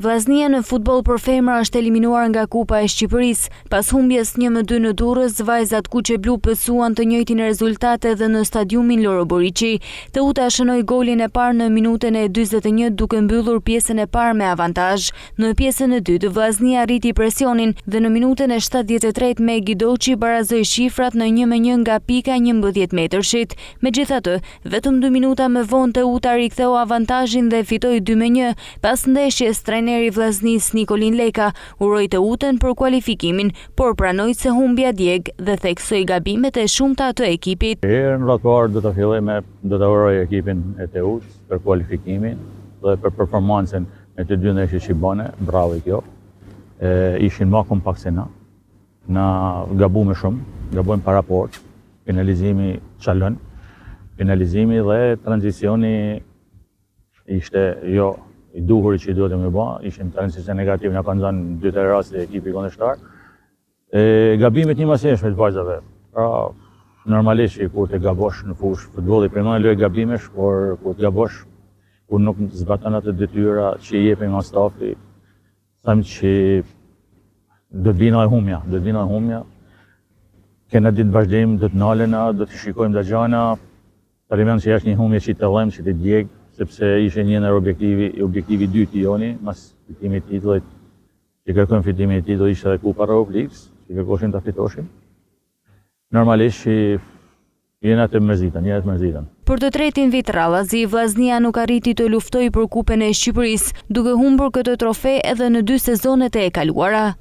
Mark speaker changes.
Speaker 1: Vllaznia në futboll për femra është eliminuar nga Kupa e Shqipërisë. Pas humbjes 1-2 në Durrës, vajzat kuqeblu pësuan të njëjtin rezultat edhe në stadiumin Loro Boriçi. Teuta shënoi golin e parë në minutën e 41 duke mbyllur pjesën e parë me avantazh. Në pjesën e dytë, Vllaznia rriti presionin dhe në minutën e 73 Megi Doçi barazoi shifrat në 1-1 nga pika 11 metërshit. Megjithatë, vetëm dy minuta më vonë Teuta riktheu avantazhin dhe fitoi 2-1. Pas ndeshjes, trajneri i Vllaznisë Nikolin Leka uroi Teutën për kualifikimin, por pranoi se humbja djeg dhe theksoi gabimet e shumta të ekipit.
Speaker 2: Herë në radhë parë do ta filloj me do ta uroj ekipin e Teutës për kualifikimin dhe për performancën në të dy ndeshjet që bënë, bravo i kjo. E, ishin ma kompakt se na. Na gabuam shumë, gabojmë para portë, finalizimi çalon, finalizimi dhe tranzicioni ishte jo i duhuri që i duhet me ba, ishim tranzicion negativ, na kanë zënë dy tre raste ekipi kundërshtar. E, gabimet një maseshme të vajzave, pra normalisht që kur të gabosh në fushë, futbolli premon lojë gabimesh, por kur të gabosh, kur nuk zbaton atë detyra që i jepin nga stafi, Them që do të vina e humja, do të vina e humja. Kena ditë vazhdim, do të nalena, do të shikojmë dhe gjana. Parimend që është një humje që të dhem, që të djeg, sepse ishe një ndër objektivi, objektivi i dytë i joni, mas fitimit të titullit, që kërkojmë fitimin e titullit, ishte edhe Kupa e Republikës, që kërkoshim ta fitoshim. Normalisht që jena të mërzitën, jena të mërzitën.
Speaker 1: Për të tretin vit radhazi, Vllaznia nuk arriti të luftojë për Kupën e Shqipërisë, duke humbur këtë trofe edhe në dy sezonet e kaluara.